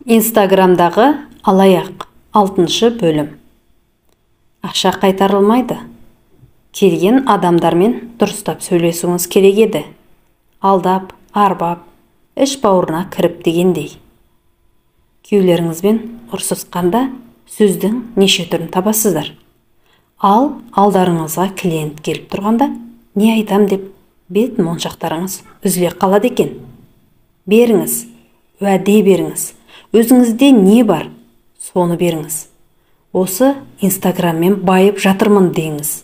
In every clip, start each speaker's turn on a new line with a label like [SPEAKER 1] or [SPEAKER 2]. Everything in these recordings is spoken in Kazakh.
[SPEAKER 1] Инстаграмдағы алаяқ, 6 бөлім. Ақша қайтарылмайды. Келген адамдармен дұрыстап сөйлесуіңіз керек еді. Алдап, арбап, іш бауырына кіріп дегендей. Күйеулеріңізбен ұрсысқанда сөздің неше түрін табасыздар. Ал алдарыңызға клиент келіп тұрғанда не айтам деп бет моншақтарыңыз үзіле қалады екен. Беріңіз, уәде беріңіз. Өзіңізде не бар, соны беріңіз. Осы Инстаграммен байып жатырмын деңіз.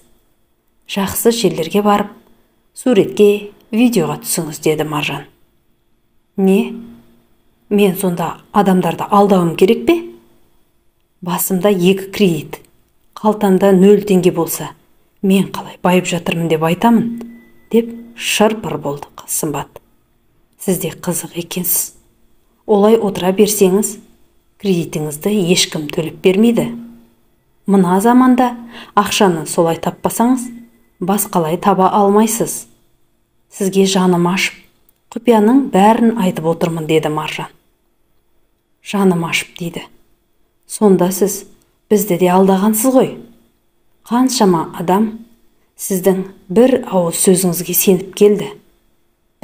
[SPEAKER 1] Жақсы жерлерге барып, суретке, видеоға түсіңіз, деді Маржан. Не? Мен сонда адамдарды алдауым керек пе? Басымда 2 кредит, қалтамда 0 теңге болса, мен қалай байып жатырмын деп айтамын, деп шыр-пыр болды Сымбат. Сіз де қызық екенсіз. Олай отыра берсеңіз, кредитіңізді ешкім төлеп бермейді. Мына заманда ақшаны солай таппасаңыз, басқалай таба алмайсыз. Сізге жаным ашып, құпияның бәрін айтып отырмын, деді Маржан. Жаным ашып дейді. Сонда сіз бізді де алдағансыз ғой. Қаншама адам сіздің бір ауыз сөзіңізге сеніп келді.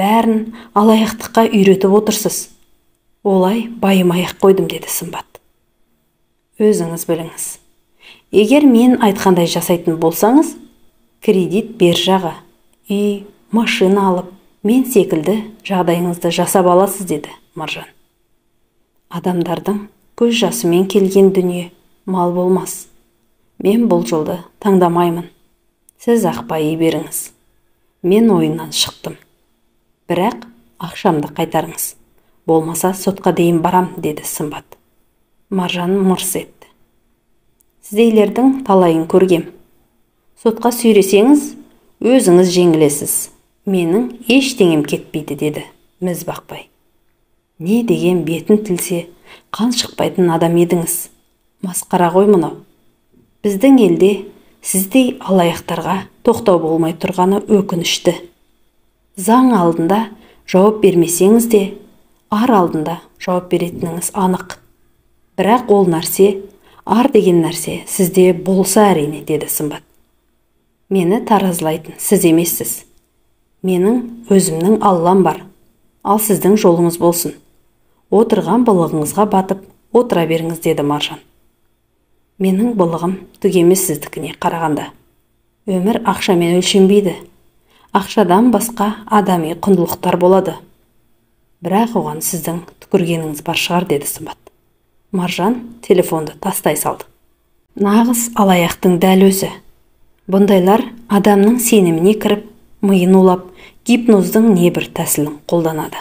[SPEAKER 1] Бәрін алаяқтыққа үйретіп отырсыз. Олай байымай-ақ қойдым, деді Сымбат. Өзіңіз біліңіз. Егер мен айтқандай жасайтын болсаңыз, кредит бер жағы, үй, машина алып, мен секілді жағдайыңызды жасап аласыз, деді Маржан. Адамдардың көз жасымен келген дүние мал болмас. Мен бұл жолды таңдамаймын. Сіз ақ байи беріңіз. Мен ойыннан шықтым. Бірақ ақшамды қайтарыңыз. Болмаса сотқа дейін барам, деді Сымбат. Маржан мырс етті. Сіздейлердің талайын көргем. Сотқа сүйресеңіз, өзіңіз жеңілесіз. Менің ештеңем кетпейді, деді міз бақпай. Не деген бетін тілсе, қан шықпайтын адам едіңіз. Масқара ғой мынау. Біздің елде сіздей алаяқтарға тоқтау болмай тұрғаны өкінішті. Заң алдында жауап бермесеңіз де, ар алдында жауап беретініңіз анық. Бірақ ол нәрсе, ар деген нәрсе сізде болса әрине, деді Сымбат. Мені таразылайтын сіз емессіз. Менің өзімнің Аллам бар. Ал сіздің жолыңыз болсын. Отырған былығыңызға батып, отыра беріңіз, деді Маржан. Менің былығым түк емес сіздікіне қарағанда. Өмір ақшамен өлшенбейді. Ақшадан басқа адами құндылықтар болады. Бірақ оған сіздің түкіргеніңіз бар шығар, деді Сымбат. Маржан телефонды тастай салды. Нағыз алаяқтың дәл өзі. Бұндайлар адамның сеніміне кіріп, миын улап, гипноздың небір тәсілін қолданады.